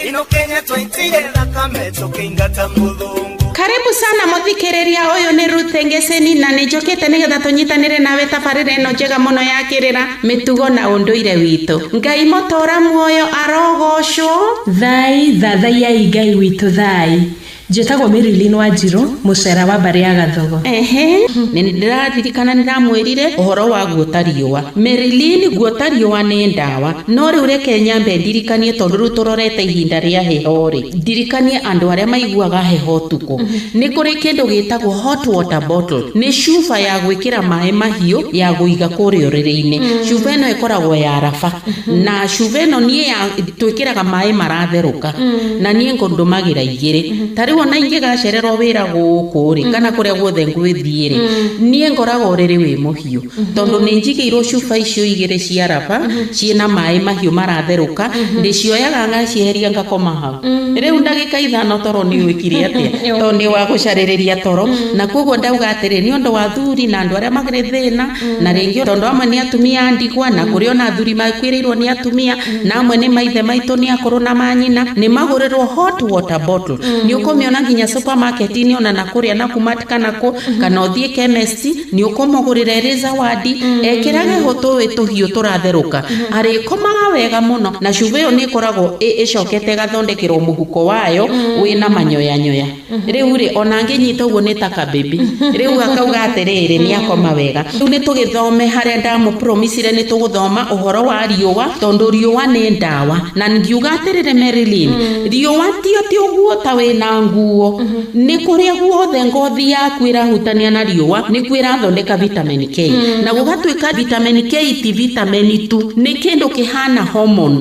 Ino Kenya twaitire thakame tũkĩingata mũthũngũ. Karibu sana muthikiriria, uyu ni Ruth Ngeseni na nĩ njũkĩte nĩgetha tũnyitanĩre nawe tabarĩra ĩno njega mũno ya kĩrĩra, mĩtugo na ũndũire witũ. Ngai mũtũra muoyo arogocwo. Thai thathaiai Ngai witũ. Thai, njĩtagwo Marilyn Wanjiru, mũcera wa mbarĩ ya Gathogo. Ehe, nĩ ndĩraririkana nĩ ndamwĩrire ũhoro wa guota riũa. Marilyn, guota riũa nĩ ndawa, no rĩu reke nyambe ndirikanie, tondũ rĩu tũrorete ihinda rĩa heho rĩ, ndirikanie andũ arĩa maiguaga heho ũtukũ, nĩ kũrĩ kĩndũ gĩtagwo hot water bottle. Nĩ cuba ya gwĩkĩra maĩ mahiũ ya gũiga kũrĩa ũrĩrĩ-inĩ. Cuba ĩno ĩkoragwo ya raba, na cuba ĩno niĩ ya twĩkĩraga maĩ maratherũka, na niĩ ngũndũmagĩra igĩrĩ. Ta rĩu ona ingĩgacererwo wĩra gũkũ rĩ, kana kũrĩa guothe ngwĩthiĩ rĩ, niĩ ngoragwo ũrĩrĩ wĩ mũhiũ, tondũ nĩ njigĩirwo cuba icio igĩrĩ cia raba ciĩna maĩ mahiũ maratherũka. Ndĩcioyaga, ngacieheria, ngakoma hau. Rĩu ndagĩka 5 toro nĩ wĩkire atĩa, tondũ nĩ wa gũcarĩrĩria toro. Na koguo ndauga atĩrĩ, nĩ ũndũ wa thuri na andũ arĩa marĩ thĩna, na rĩngĩ tondũ amwe nĩ atumia a ndigwa, na kũrĩ ona athuri makuĩrĩirwo nĩ atumia, na amwe nĩ maithe maitũ nĩ akũrũ na manyina, nĩ magũrĩrwo hot water bottle. Nĩ ũkũmĩona nginya supermarket-inĩ, ona na kũrĩa na kumatika nako, kana ũthiĩ chemist, nĩ ũkũmũgũrĩra ĩrĩ zawadi, ekĩrage ho tũĩ tũhiũ tũratherũka, arĩkomaga wega mũno. Na cuba ĩyo nĩ ĩkoragwo ĩcokete ĩgathondekerwo mũhuko wayo wĩna manyoyanyoya. Rĩu rĩ, ona angĩnyita ũguo nĩ ta kabebi. Rĩu akauga atĩrĩrĩ, nĩ akoma wega. Rĩu nĩ tũgĩthome harĩa ndamũpromisire nĩ tũgũthoma ũhoro wa riũa, tondũ riũa nĩ ndawa. Na ngiuga atĩrĩrĩ, Marilyn, riũa ti atĩ ũguo ta wĩna nguo, nĩ kũrĩa guothe ngothi yaku ĩrahutania na riũa nĩkuo ĩrathondeka vitamin K. Na gũgatuĩka vitamin K ti vitamin tu, nĩ kĩndũ kĩhana hormone,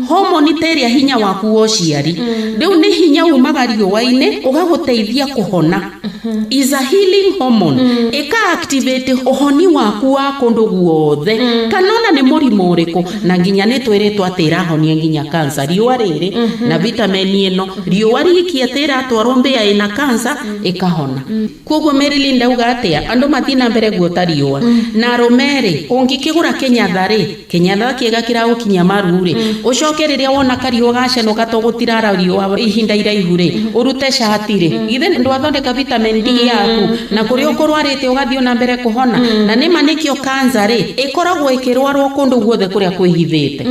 hormone ta ĩrĩa hinya waku wa ũciari. Rĩu nĩ hinya umaga riũa-inĩ ũgagũteithia kũhona, is a healing hormone, ĩka activate ũhoni waku wa kũndũ guothe, kana ona nĩ mũrimũ ũrĩkũ. Na nginya nĩ twĩrĩtwo atĩ ĩrahonia nginya cancer, riũa rĩrĩ na vitamin ĩno. Riũa riki atĩ ĩratwarwo mbĩa ĩna cancer ĩkahona. Koguo Marilyn, ndauga atĩa, andũ mathiĩ na mbere guota riũa. Na arũme rĩ, ũngĩkĩgũra kĩnyatha rĩ, kĩnyatha kĩega kĩragũkinyia maru rĩ, ũcoke rĩrĩa wona kariũa gacenũka to gũtirara riũa ihinda iraihu rĩ, ũrute cati rĩ, githĩ ndwathondeka vitamin D yaku, na kũrĩa ũkũrwarĩte ũgathiĩ na mbere kũhona? Na nĩma nĩkĩo cancer rĩ, ĩkoragwo ĩkĩrwarwo kũndũ guothe kũrĩa kwĩhithĩte.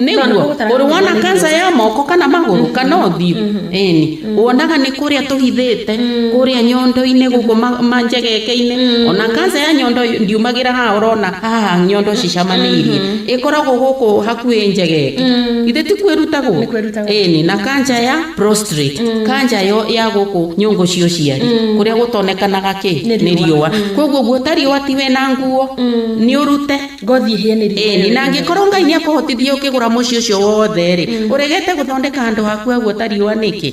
Nĩguo ũrĩ wona cancer ya moko kana magũrũ kana ũthiũ, ĩni wonaga nĩ kũrĩa tũhithĩte, kũrĩa nyondo-inĩ, gũkũ manjegeke-inĩ. Ona cancer ya nyondo ndiumagĩra haha, ũrona haha nyondo cicamanĩirie, ĩkoragwo gũkũ hakuhĩ njegeke. Githĩ ti kwĩrutagwo? Nĩ kwĩrutagwo. Ĩni, na kanja ya prostate, kanja yo ya gũkũ nyũngũ cia ũciari, kũrĩa gũtonekanaga kĩ Nĩ nĩ riũa. Riũa. Koguo guota riũa ti wĩna nguo, nĩ ũrute ngothi ĩhĩe nĩ riũa. Ĩni, na angĩkorwo Ngai nĩ akũhotithia ũkĩgũra mũciĩ ũcio wothe rĩ, ũregete gũthondeka handũ haku haguota riũa nĩkĩ?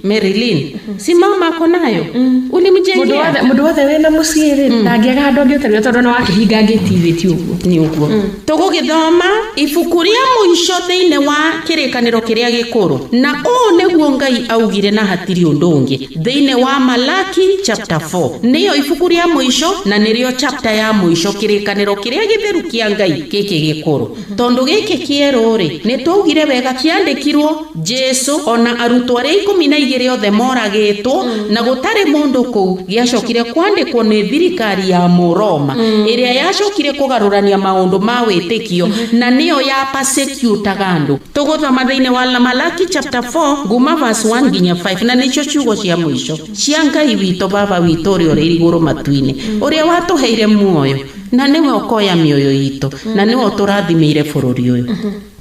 Marilyn, si mama ako nayo, ulimjengea. Mũndũ wothe wĩna mũciĩ rĩ, ndangĩaga handũ angĩota riũa, tondũ ona wakĩhinga ngĩti ũguo. Nĩ ũguo tũgũgĩthoma ibuku rĩa mũico thĩinĩ wa kĩrĩkanĩro kĩrĩa gĩkũrũ, na ũũ nĩguo Ngai augire na hatirĩ ũndũ ũngĩ, thĩinĩ wa Malaki chapter 4. Nĩyo ibuku rĩa mũico na nĩrĩo chapter ya mũico kĩrĩkanĩro kĩrĩa gĩtheru kĩa Ngai gĩkĩ gĩkũrũ, tondũ gĩkĩ kĩerũ rĩ, nĩ twaugire wega kĩandĩkirwo Jesu ona arutwo arĩa 12 othe moragĩtwo na gũtarĩ mũndũ kũu. Gĩacokire kwandĩkwo nĩ thirikari ya Mũroma ĩrĩa yacokire kũgarũrania maũndũ ma wĩtĩkio, na nĩyo ya persecutaga andũ. Tũgũthoma thĩinĩ wa Malaki chapter 4 nguma verse 1 nginya 5, na nĩcio ciugo cia mũico cia Ngai witũ, Baba witũ ũrĩa ũrĩ igũrũ matu-inĩ, ũrĩa watũheire muoyo na nĩwe ũkoya mĩoyo itũ na nĩwe ũtũrathimĩire bũrũri ũyũ.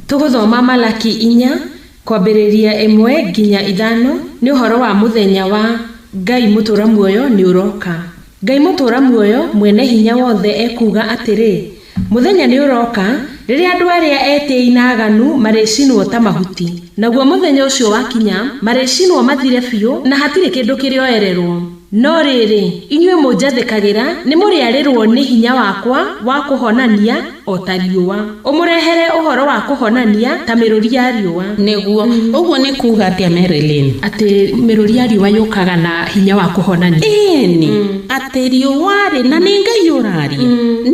Tũgũthoma Malaki 4 kwambĩrĩria 1 nginya 5. Nĩ ũhoro wa mũthenya wa Ngai mũtũra muoyo nĩ ũroka. Ngai mũtũra muoyo mwene hinya wothe ekuuga atĩrĩ, mũthenya nĩ ũroka rĩrĩa andũ arĩa etĩi na aganu marĩcinwo ta mahuti. Naguo mũthenya ũcio wakinya, marĩcinwo mathire biũ, na hatirĩ kĩndũ kĩrĩoererwo. No rĩrĩ, inyuĩ mũnjathĩkagĩra nĩ mũrĩarĩrwo nĩ hinya wakwa wa kũhonania. o ta riũa, ũmũrehere ũhoro wa kũhonania ta mĩrũri ya riũa. Nĩguo. Ũguo nĩ kuga atĩa, Marilyn? Atĩ mĩrũri ya riũa yũkaga na hinya wa kũhonania. Ĩni, atĩ riũa rĩ, na nĩ Ngai ũraria,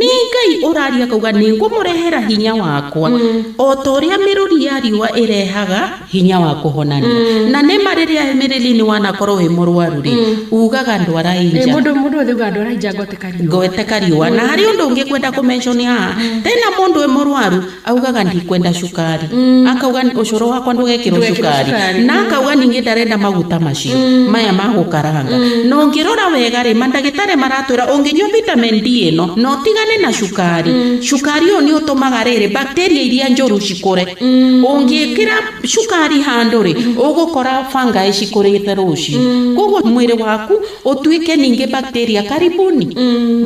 nĩ Ngai ũraria akauga nĩ ngũmũrehera hinya wakwa o ta ũrĩa mĩrũri ya riũa ĩrehaga hinya wa kũhonania. Na nĩ ma rĩrĩa Marilyn wanakorwo wĩ mũrwaru rĩ, ugaga ndwara inja. Mũndũ othe ugaga ndwara inja ngweteka riũa. Ngweteka riũa. Na harĩ ũndũ ũngĩ kwenda kũmention haha tena, mũndũ wĩ mũrwaru augaga ndikwenda cukari, akauga ũcũrũ wakwa ndũgekĩrwo ndũgekĩrwo cukari, cukari. Na akauga ningĩ ndarenda maguta macio maya ma gũkaranga. Na ũngĩrora wega rĩ, mandagĩtarĩ maratwĩra ũngĩnyua vitamin D ĩno na ũtigane na cukari, cukari ũyũ nĩ ũtũmaga rĩrĩ bacteria iria njũru cikũre. Ũngĩkĩra cukari handũ rĩ, ũgũkora fungi cikũrĩte rũciũ, koguo mwĩrĩ waku ũtuĩke ningĩ bacteria karibuni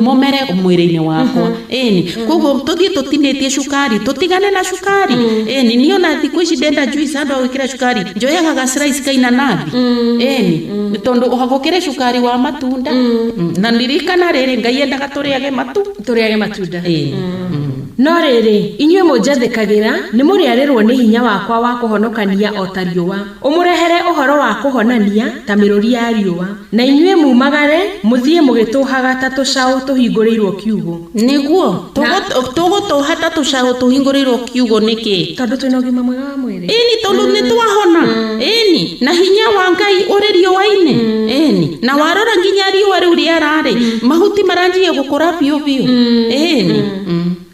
mũmere mwĩrĩ-inĩ wakwa. Ĩni, koguo tũthiĩ tũtinĩtie cukari, tũtigane na cukari. Ĩni, niĩ ona thikũ ici ndenda juice handũ ha gwĩkĩra cukari njoyaga ga slice ka inanathi. Ĩni, tondũ gũkĩrĩ cukari wa matunda. Na ndirikana rĩrĩ, Ngai endaga tũrĩage matu tũrĩage matunda. Ĩni. No rĩrĩ, inyuĩ mũnjathĩkagĩra nĩ mũrĩarĩrwo nĩ hinya wakwa wa kũhonokania o ta riũa, ũmũrehere ũhoro wa kũhonania ta mĩrũri ya riũa, na inyuĩ mumagare mũthiĩ mũgĩtũhaga ta tũcaũ tũhingũrĩirwo kiugũ. Nĩguo tũgũtũha ta tũcaũ tũhingũrĩirwo kiugũ nĩkĩ? Tondũ twĩna ũgima mwega wa mwĩrĩ. Ĩni, tondũ nĩ twahona. Ĩni, na hinya wa Ngai ũrĩ riũa-inĩ. Ĩni, na warora nginya riũa rĩu rĩararĩ, mahuti maranjia gũkũra biũ biũ. Ĩni.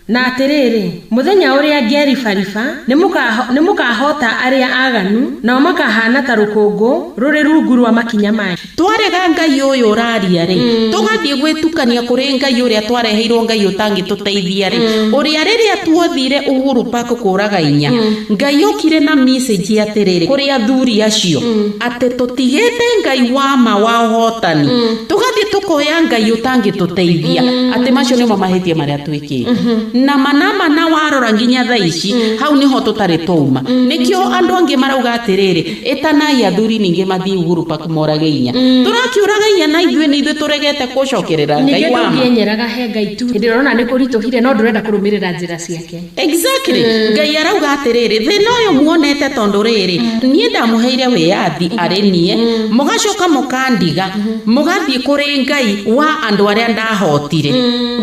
Na atĩrĩrĩ, mũthenya ũrĩa ngeribariba nĩ mũkahota arĩa aganu, nao makahana ta rũkũngũ rũrĩ rungu rwa makinya manyu. Twarega Ngai ũyũ ũraria rĩ, tũgathiĩ gwĩtukania kũrĩ Ngai ũrĩa twareheirwo, Ngai ũtangĩtũteithia rĩ, ũrĩa rĩrĩa tuothire Uhuru Park kũraga inya, Ngai okire na message atĩrĩrĩ kũrĩ athuri acio atĩ tũtigĩte Ngai wa ma wa ũhotani, tũgathiĩ tũkoya Ngai ũtangĩtũteithia, atĩ macio nĩmo mahĩtia marĩa twĩkĩte. Na mana warora nginya thaa ici hau nĩho tũtarĩ twauma. Nĩkĩo andũ angĩ marauga atĩrĩrĩ, ĩtanai athuri ningĩ mathiĩ Uhuru Park morage inya. Tũrakiũraga inya na ithuĩ nĩ ithuĩ tũregete gũcokerera Ngai ningĩ wa ma. Ndũngĩenyeraga he Ngai tu hĩndĩ ĩrĩa ũrona nĩ kũritũhire no ndũrenda kũrũmĩrĩra njĩra ciake. Exactly. Ngai arauga atĩrĩrĩ, thĩna ũyũ muonete tondũ rĩrĩ, niĩ ndamũheire wĩyathi arĩ niĩ, mũgacoka mũkandiga mũgathiĩ kũrĩ Ngai wa andũ arĩa ndahotire,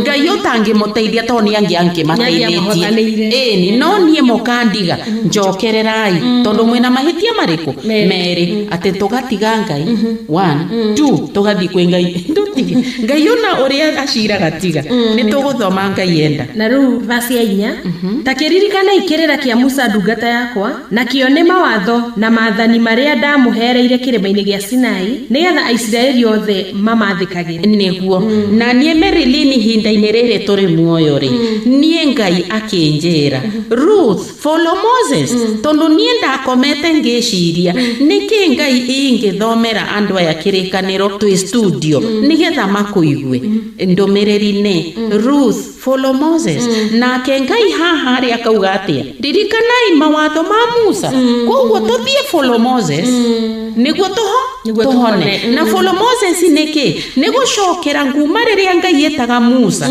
Ngai ũtangĩmũteithia tondũ nĩ angĩ angĩmateithĩtie. Nĩangĩamũhotanĩire. Ĩni, no niĩ mũkandiga. Njokererai, tondũ mwĩna mahĩtia marĩkũ? Merĩ. Merĩ, atĩ tũgatiga Ngai, one, two, tũgathiĩ kwĩ Ngai. Ndũtige Ngai ona ũrĩa aciraga tiga nĩ tũgũthoma Ngai enda. Na rĩu vasi ya 4: ta kĩririkanai kĩrĩra kĩa Musa ndungata yakwa, nakĩo nĩ mawatho na maathani marĩa ndamũheereire kĩrĩma-inĩ gĩa Sinai, nĩgetha Aisiraeli othe mamathĩkagĩre. Nĩguo. Na niĩ Marilyn, ihinda-inĩ rĩrĩ tũrĩ muoyo rĩ, niĩ Ngai akĩnjĩra, "Ruth, follow Moses," tondũ niĩ ndakomete ngĩciria nĩkĩ Ngai ingĩthomera andũ aya kĩrĩkanĩro twĩ studio nĩgetha makũigue. Ndũmĩrĩri nĩ, "Ruth, follow Moses." Nake Ngai haha rĩ akauga atĩa? Ririkanai mawatho ma Musa. Koguo tũthiĩ follow Moses nĩguo tũho Nĩguo tũhone. tũhone. Na follow Moses nĩkĩ? Nĩ gũcokera nguma rĩrĩa Ngai etaga Musa,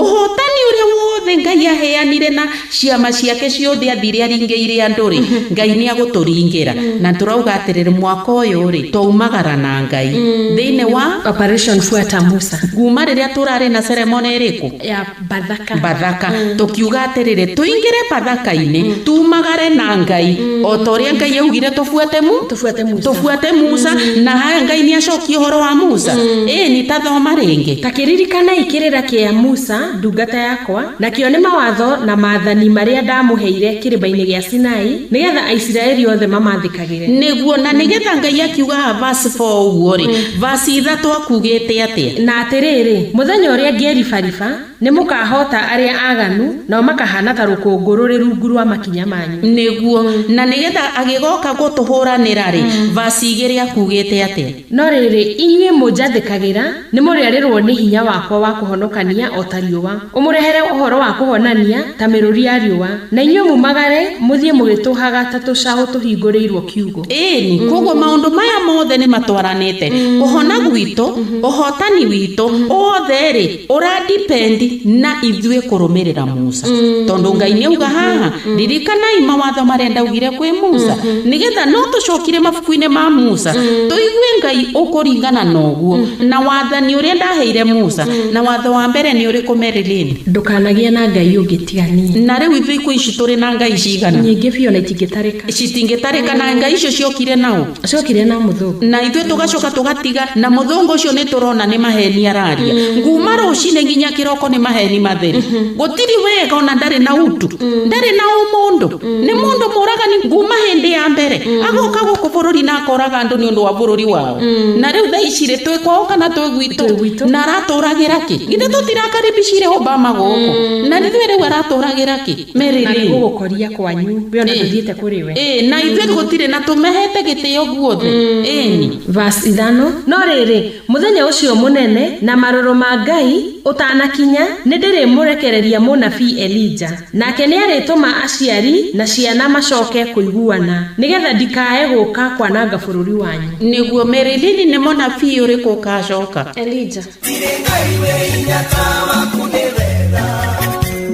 ũhotani ũrĩa wothe Ngai aheanire na ciama ciake ciothe athire aringĩire andũ rĩ, Ngai nĩ agũtũringĩra. Na tũrauga atĩrĩrĩ, mwaka ũyũ rĩ, twaumagara na Ngai thĩinĩ wa Operation Fuata Musa. Nguma rĩrĩa tũrarĩ na ceremony ĩrĩkũ? Ya Bathaka. Bathaka. Tũkiuga atĩrĩrĩ, tũingĩre Bathaka-inĩ tumagare na Ngai o ta ũrĩa Ngai augire tũbuate mu tũbuate Musa. Tũbuate Musa. Na haya Ngai nĩ acokia ũhoro wa Musa. Ĩni, tathoma rĩngĩ. Ta kĩririkanai kĩrĩra kĩa Musa ndungata yakwa, nakĩo nĩ mawatho na maathani marĩa ndamũheire kĩrĩma-inĩ gĩa Sinai, nĩgetha Aisiraeli othe mamathĩkagĩre. Nĩguo. Na nĩgetha Ngai akiuga haha verse 4 ũguo rĩ, verse 3 akugĩte atĩa? Na atĩrĩrĩ, mũthenya ũrĩa ngĩribariba nĩ mũkahota arĩa aganu, nao makahana ta rũkũngũ rũrĩ rungu rwa makinya manyu. Nĩguo. Na nĩgetha agĩgoka gũtũhũranĩra rĩ, verse 2 akugĩte atĩa? No rĩrĩ, inyuĩ mũnjathĩkagĩra nĩ mũrĩarĩrwo nĩ hinya wakwa wa kũhonokania o ta riũa, ũmũrehere ũhoro wa kũhonania ta mĩrũri ya riũa, na inyuĩ mumagare mũthiĩ mũgĩtũhaga ta tũcaũ tũhingũrĩirwo kiugũ. Ĩni, koguo maũndũ maya mothe nĩ matwaranĩte. Kũhona gwitũ, ũhotani witũ wothe rĩ, ũradipendi. Isiraeli na ithuĩ kũrũmĩrĩra Musa, tondũ Ngai nĩ auga haha, ririkanai mawatho marĩa ndaugire kwĩ Musa, nĩgetha no tũcokire mabuku-inĩ ma Musa tũigue Ngai ũkũringana na ũguo na wathani ũrĩa ndaheire Musa. Na watho wa mbere nĩ ũrĩkũ, Marilyn? Ndũkanagĩe na ngai ũngĩ tiga niĩ. Na rĩu ithuĩ ikũ ici tũrĩ na ngai cigana? Nyingĩ biũ na itingĩtarĩka. Citingĩtarĩka. Na ngai icio ciokire nao? Cokire na mũthũngũ. Na ithuĩ tũgacoka tũgatiga na mũthũngũ ũcio. Nĩ tũrona nĩ maheni araria nguma rũcinĩ nginya kĩroko, nĩ maheni matheri, gũtirĩ wega ona, ndarĩ na utu, ndarĩ na ũmũndũ, nĩ mũndũ mũragani nguma hĩndĩ ya mbere agoka gũkũ bũrũri na akoraga andũ nĩ ũndũ wa bũrũri wao. Na rĩu thaa ici rĩ, twĩ kwao kana twĩ gwitũ? Twĩ gwitũ. Na aratũragĩra kĩ? Githĩ tũtirakaribicire Obama gũkũ? Na ithuĩ rĩu aratũragĩra kĩ, Mary Na Lynn? Gũgũkoria kwanyu we ona ndũthiĩte kũrĩ we. Ĩ, na ithuĩ gũtirĩ na tũmehete gĩtĩo guothe, ĩni. Verse 5. No rĩrĩ, mũthenya ũcio mũnene na marũrũ ma Ngai ũtanakinya, nĩ ndĩrĩmũrekereria mũnabii Elija, nake nĩarĩtũma aciari na ciana macoke kũiguana, nĩgetha ndikae gũka kwananga bũrũri wanyu. Nĩguo, Merilini, nĩ mũnabii ũrĩkũ ũkacoka? Elija. Tirĩ Ngai wĩ hinya ta waku, nĩ wega.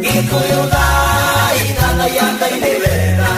Gĩkũyũ thai, thathaiya Ngai, nĩ wega.